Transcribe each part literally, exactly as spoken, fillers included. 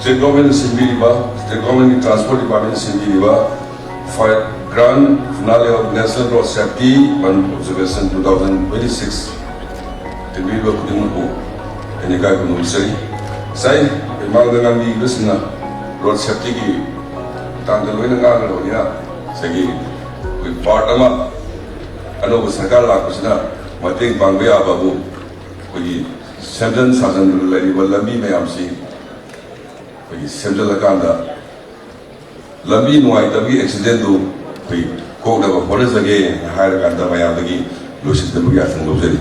State Government ꯁꯤꯟꯕꯤꯔꯤꯕ, State Government ꯀꯤ Transport Department ꯁꯤꯟꯕꯤꯔꯤꯕ Grand Finale of National Road Safety Month Observation two thousand twenty-six ꯇꯤꯟꯕꯤꯔꯤꯕ ꯈꯨꯗꯤꯡꯃꯛꯄꯨ ꯑꯩꯅ ꯏꯀꯥꯏ ꯈꯨꯝꯅꯖꯔꯤ꯫ ꯉꯁꯥꯏ ꯃꯃꯥꯡꯗ ꯉꯥꯡꯕꯤꯈꯤꯕꯁꯤꯡꯅ road safety ꯒꯤ ꯃꯇꯥꯡꯗ ꯂꯣꯏꯅ ꯉꯥꯡꯈ꯭ꯔꯕꯅꯤꯅ, ꯉꯁꯥꯏꯒꯤ ꯑꯩꯈꯣꯏ part ꯑꯃ ꯑꯅꯧꯕ ꯁꯔꯀꯥꯔ ꯂꯥꯛꯄꯁꯤꯅ ꯃꯇꯦꯡ ꯄꯥꯡꯕ ꯌꯥꯕꯕꯨ, ꯑꯩꯈꯣꯏꯒꯤ ꯁꯦꯝꯖꯤꯟ ꯁꯥꯖꯤꯟꯗꯨꯅ ꯂꯩꯔꯤꯕ ꯂꯝꯕꯤ ꯃꯌꯥꯝꯁꯤ ꯑꯩꯈꯣꯏꯒꯤ ꯁꯦꯝꯖꯤꯜꯂꯀꯥꯟꯗ ꯂꯝꯕꯤ ꯅꯨꯡꯉꯥꯏꯇꯕꯒꯤ accident ꯗꯨ ꯑꯩꯈꯣꯏ ꯀꯣꯛꯅꯕ ꯍꯣꯠꯅꯖꯒꯦ ꯍꯥꯏꯔꯀꯥꯟꯗ ꯃꯌꯥꯝꯗꯒꯤ ꯂꯣꯏꯁꯤꯟꯖꯕꯒꯤ ꯌꯥꯊꯪ ꯂꯧꯖꯔꯤ꯫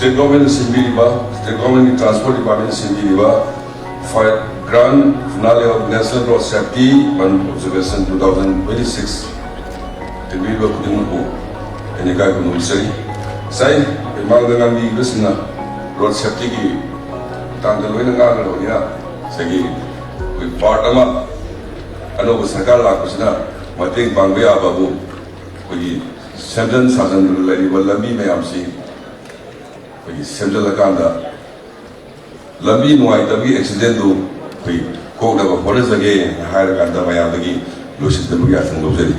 ꯁ꯭ꯇꯦꯠ ꯒꯣꯔꯃꯦꯟꯅ ꯁꯤꯟꯕꯤꯔꯤꯕ, ꯁ꯭ꯇꯦꯠ ꯒꯣꯔꯃꯦꯟꯒꯤ ꯇ꯭ꯔꯥꯟꯁꯄꯣꯔꯠ ꯗꯤꯄꯥꯔꯠꯃꯦꯟꯅ ꯁꯤꯟꯕꯤꯔꯤꯕ five grand finale of national road safety month observation two thousand twenty six ꯇꯤꯟꯕꯤꯔꯤꯕ ꯈꯨꯗꯤꯡꯃꯛꯄꯨ ꯑꯩꯅ ꯏꯀꯥꯏ ꯈꯨꯝꯅꯕ ꯆꯪꯏ꯫ ꯉꯁꯥꯏ ꯑꯩꯈꯣꯏ ꯃꯥꯡꯗ ꯉꯥꯡꯕꯤꯈꯤꯕꯁꯤꯡꯅ ꯔꯣꯗ ꯁꯦꯐꯇꯤꯒꯤ ꯃꯇꯥꯡꯗ ꯂꯣꯏꯅ ꯉꯥꯡꯈ꯭ꯔꯕꯅꯤꯅ, ꯉꯁꯥꯏꯒꯤ ꯑꯩꯈꯣꯏ ꯄꯥꯔꯠ ꯑꯃ ꯑꯅꯧꯕ ꯁꯔꯀꯥꯔ ꯂꯥꯛꯄꯁꯤꯅ ꯃꯇꯦꯡ ꯄꯥꯡꯕ ꯌꯥꯕꯕꯨ, ꯑꯩꯈꯣꯏꯒꯤ ꯁꯦꯝꯖꯤꯟ ꯁꯥꯖꯤꯟꯗꯨꯅ ꯂꯩꯔꯤꯕ ꯂꯝꯕꯤ ꯃꯌꯥꯝꯁꯤ ꯑꯩꯈꯣꯏꯒꯤ ꯁꯦꯝꯖꯤꯜꯂꯀꯥꯟꯗ ꯂꯝꯕꯤ ꯅꯨꯡꯉꯥꯏꯇꯕꯒꯤ ꯑꯦꯛꯁꯤꯗꯦꯟꯗꯨ ꯑꯩꯈꯣꯏ ꯀꯣꯛꯅꯕ ꯍꯣꯠꯅꯖꯒꯦ ꯍꯥꯏꯔꯀꯥꯟꯗ ꯃꯌꯥꯝꯗꯒꯤ ꯂꯣꯏꯁꯤꯟꯖꯕꯒꯤ ꯌꯥꯊꯪ ꯂꯧꯖꯔꯤ꯫